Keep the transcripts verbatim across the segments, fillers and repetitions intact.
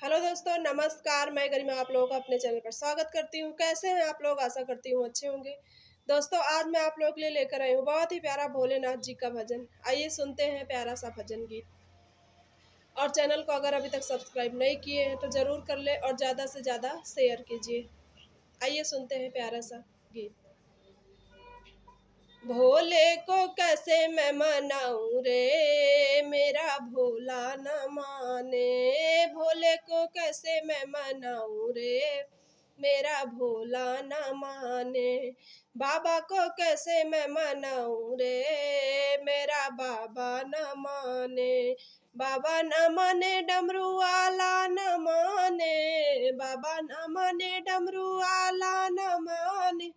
हेलो दोस्तों, नमस्कार। मैं गरिमा आप लोगों का अपने चैनल पर स्वागत करती हूँ। कैसे हैं आप लोग? आशा करती हूँ अच्छे होंगे। दोस्तों, आज मैं आप लोगों के लिए लेकर आई हूँ बहुत ही प्यारा भोलेनाथ जी का भजन। आइए सुनते हैं प्यारा सा भजन गीत। और चैनल को अगर अभी तक सब्सक्राइब नहीं किए हैं तो ज़रूर कर ले और ज़्यादा से ज़्यादा शेयर कीजिए। आइए सुनते हैं प्यारा सा गीत। भोले को कैसे मैं मनाऊं रे, मेरा भोला न माने। भोले को कैसे मैं मनाऊं रे, मेरा भोला न माने। बाबा को कैसे मैं मनाऊं रे, मेरा बाबा न माने। बाबा न माने, डमरू वाला न माने। बाबा न माने, डमरू वाला न माने।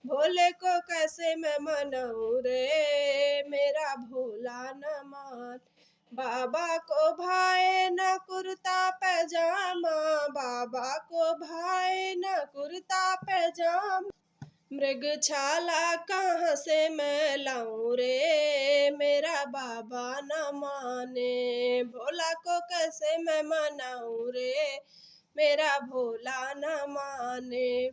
भोले को कैसे मैं मनाऊं रे, मेरा भोला न मान। बाबा को भाए न कुर्ता पैजामा, बाबा को भाए न कुर्ता पैजामा। मृग छाला कहाँ से मैं लाऊं रे, मेरा बाबा न माने। भोला को कैसे मैं मनाऊं रे, मेरा भोला न माने।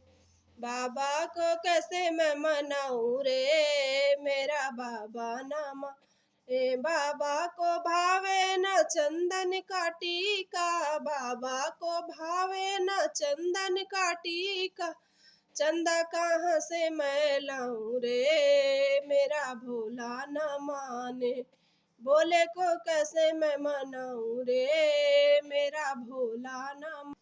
बाबा को कैसे मैं मनाऊं रे, मेरा बाबा न माने। बाबा को भावे न चंदन का टीका, बाबा को भावे न चंदन का टीका। चंदा कहाँ से मैं लाऊं रे, मेरा भोला न माने। भोले को कैसे मैं मनाऊं रे, मेरा भोला न मा-,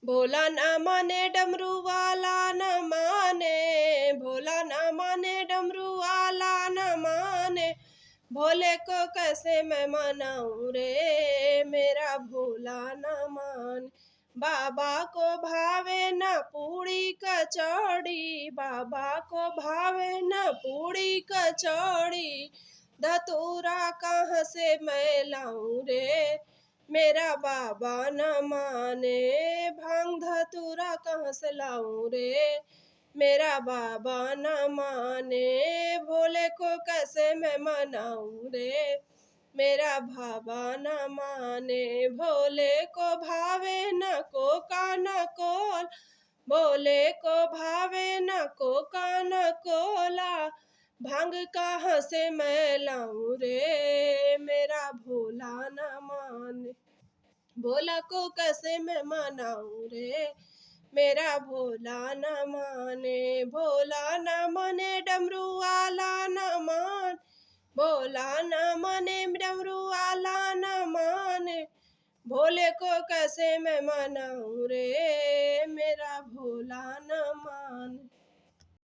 भोला न माने, डमरू वाला न माने। भोला न माने, डमरू वाला न माने। भोले को कैसे मैं मनाऊं रे, मेरा भोला न माने। बाबा को भावे न पूड़ी कचौड़ी, बाबा को भावे न पूड़ी कचौड़ी। धतूरा कहाँ से मैं लाऊं रे, मेरा बाबा न माने। भांग धतूरा कहाँ से लाऊं रे, मेरा बाबा न माने। भोले को कैसे मैं मनाऊं रे, मेरा बाबा न माने। भोले को भावे न कोका न कोला, भोले को भावे न कोका न कोला। भांग कहाँ से मैं लाऊं रे, मेरा भोला न माने। भोला को कैसे मैं मनाऊं रे, मेरा भोला न माने। भोला न माने, डमरू वाला न मान। भोला न माने, डमरू वाला न माने। भोले को कैसे मैं मनाऊं रे, मेरा भोला न माने।